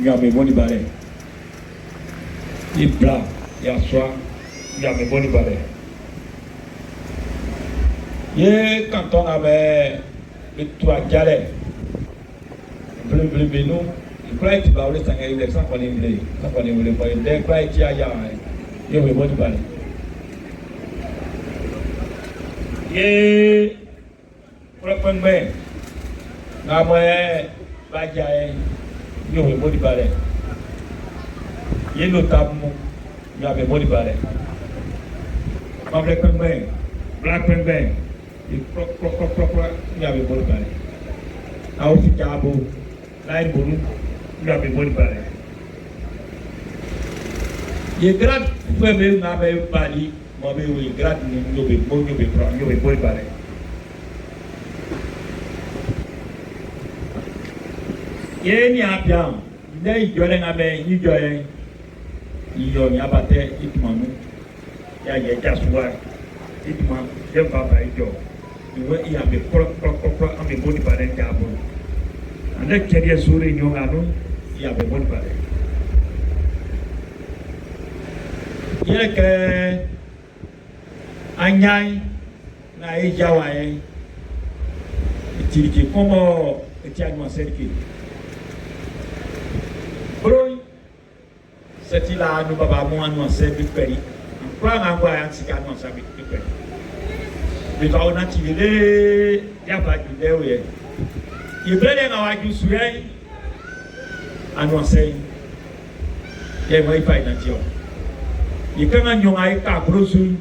Nyame boni balɛ. Ibla yasua nyame boni balɛ. Ye kantɔn na bɛ etu adzalɛ nvlenvle be nun ikura eti ba wole sangɛ ilɛ sankɔni nvle sankɔni nvle kɔ ndɛ kura eti aya ye we boni balɛ. Ye kplɔkpɛngbɛ ngamɔɛ badza yɛ ye we boni balɛ. Ye notamu nyame boni balɛ. Mavlɛ kpɛngbɛ bla kpɛngbɛ ye kplɔkplɔkplɔkplɔ nyame boni balɛ. Awo fi dzaabo layi bonu nyame boni balɛ. Ye grade fɛ be na be bali mɔ be wo ye grade ni nyo be mo nyo be kplɔ nyo be boni balɛ. Ye ni abiam ne idzɔ ɖe ŋa be idzɔ yɛ iyɔ nyabatɛ itumanu ya yɛ dzasuwa ituma yɛ baba idzɔ ìwé iya be kplɔ kplɔ kplɔ kplɔ ame boni ba ɖe dza bo ane tse ɖe zu ɖe nyɔ anu iya be boni ba ɖe yɛ ke anyai na ye dza wa yɛ etirike kɔmɔ eti anua sɛrike bro sɛti la anu baba mu anua sɛ bi kpɛri nkura ŋa ŋgɔ ya ŋsika anua sɛ bi kpɛri bita wo nati lele yaba ju dɛ wo yɛ ible ɖe ŋa wa ju su yɛ anua sɛ yɛ mɔ ifa yi nati o yi ke ŋa nyɔ ŋa yi ka bro su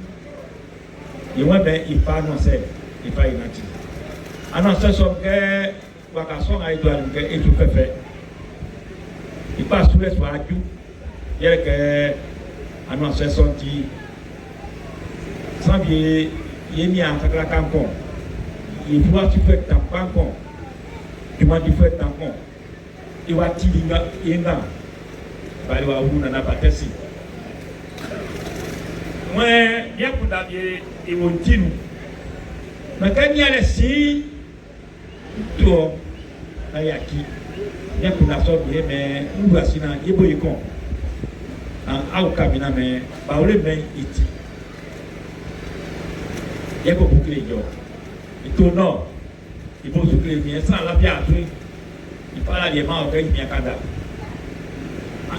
yi wɔ bɛ ifa anua sɛ ifa yi nati anua sɛ sɔm kɛ waka sɔn ŋa yi do anu kɛ etu fɛfɛ ipa su lɛ su adu yɛ kɛ anua sɛ sɔn ti sanbi ye ni akakla kan kɔ yefu ati fɛ tankpan kɔ jumadi fɛ tankɔn iwa ti di nga ye nga bali wa wu nana batɛsi ŋmɛ miakunda bi ewo ntinu mɛ kɛ mia lɛ si toɔ na yaki miakunda sɔ bi ye mɛ ŋu asi na yebo yi kɔn na awo kabina mɛ bawole mɛ iti yɛ ko bukile jɔ ito nɔ ibo sukle miɛ san labia atu ifala deɛ ma wɔ kɛ mia kada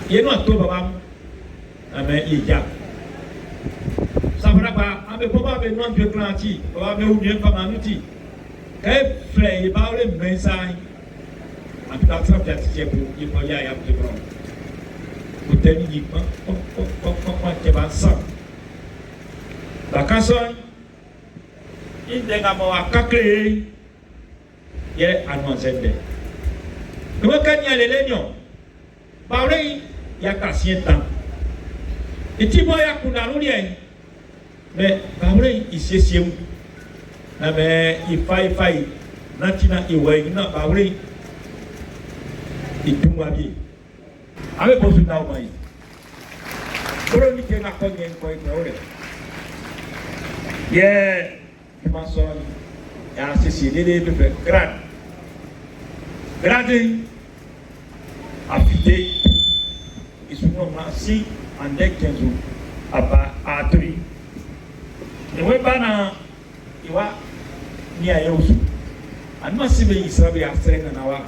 yenu ato baba mu ame idza safaragba ame bɔbɔ abe nɔn due klan ti baba ame wu mie fama nuti ke filɛ yi ba wole mɛ sa atuka sra fia ti tse ko yi kɔ ya ya ti kɔrɔ o tɛ ni yi kpɔn kpɔn kpɔn kpɔn kpɔn kpɔn tse ba san bakasɔ inde nga mɔ akakle yɛ anɔzɛ dɛ ìwé kẹ́ni ẹ̀lẹ́lẹ́ ni ọ̀ báwo lẹ́yìn ya kà sí ẹ̀ tán etí bọ́ ya kùnà lórí ẹ̀ mɛ báwo lẹ́yìn ìsiesie mu na mɛ ifa ifa yi nati na ìwẹ̀ yìí na báwo lẹ́yìn ìdúnwá bi abe bɔ su náà ma yi kóró ní kéka kọ́ nyɛ nkɔ ìgbà wọlé yɛ ìmọ̀ sọ yà sisi dédé fɛfɛ grade grade afite ìsúná si andɛ kɛnzu aba atiri ìwé bana ìwà ní ayé osu anuma si bɛ yi sira bɛ asrɛ nana wa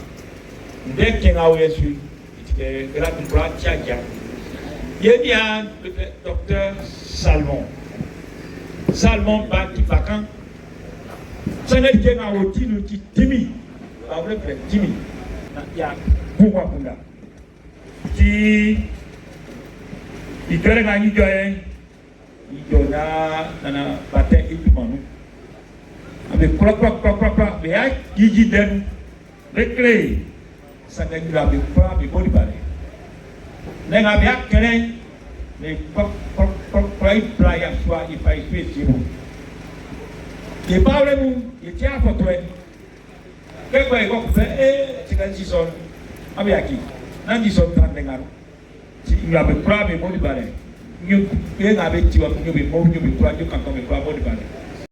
ndɛ kɛnga wo yɛ su ìtìkɛ grade kura tíadza yé ní a docteur Salmon Salmon ba ti bakan sɛnɛ kɛnga wo ti nu ti timi awole fɛ timi na ya kó wa kunda ti ìtɔrɛ ka nyitsɔ yɛ nyitsɔ na nana batɛ idumanu abe kura kura kura kura kura bɛ ya yiji dɛnu bɛ kile sangɛ nyula abe kura abe bɔ di ba lɛ ne ka bɛ ya kɛlɛ mɛ kura kura kura kura ibla ya sua ifa isu esi mu ìbáwọlé mu ìtí àfọ̀tọ̀ ẹ kẹ́kọ̀ọ́ ìkọ́ kùfẹ́ ẹ́ ti ka ń sísọ abe yaki n'a ń sísọ tán ndẹ̀ ŋa ti nyɔ abe kura abe bɔ di ba lɛ nyo ye ŋa be tiwa nyo be mɔ nyo be kura nyo kankan be kura bɔ di ba lɛ.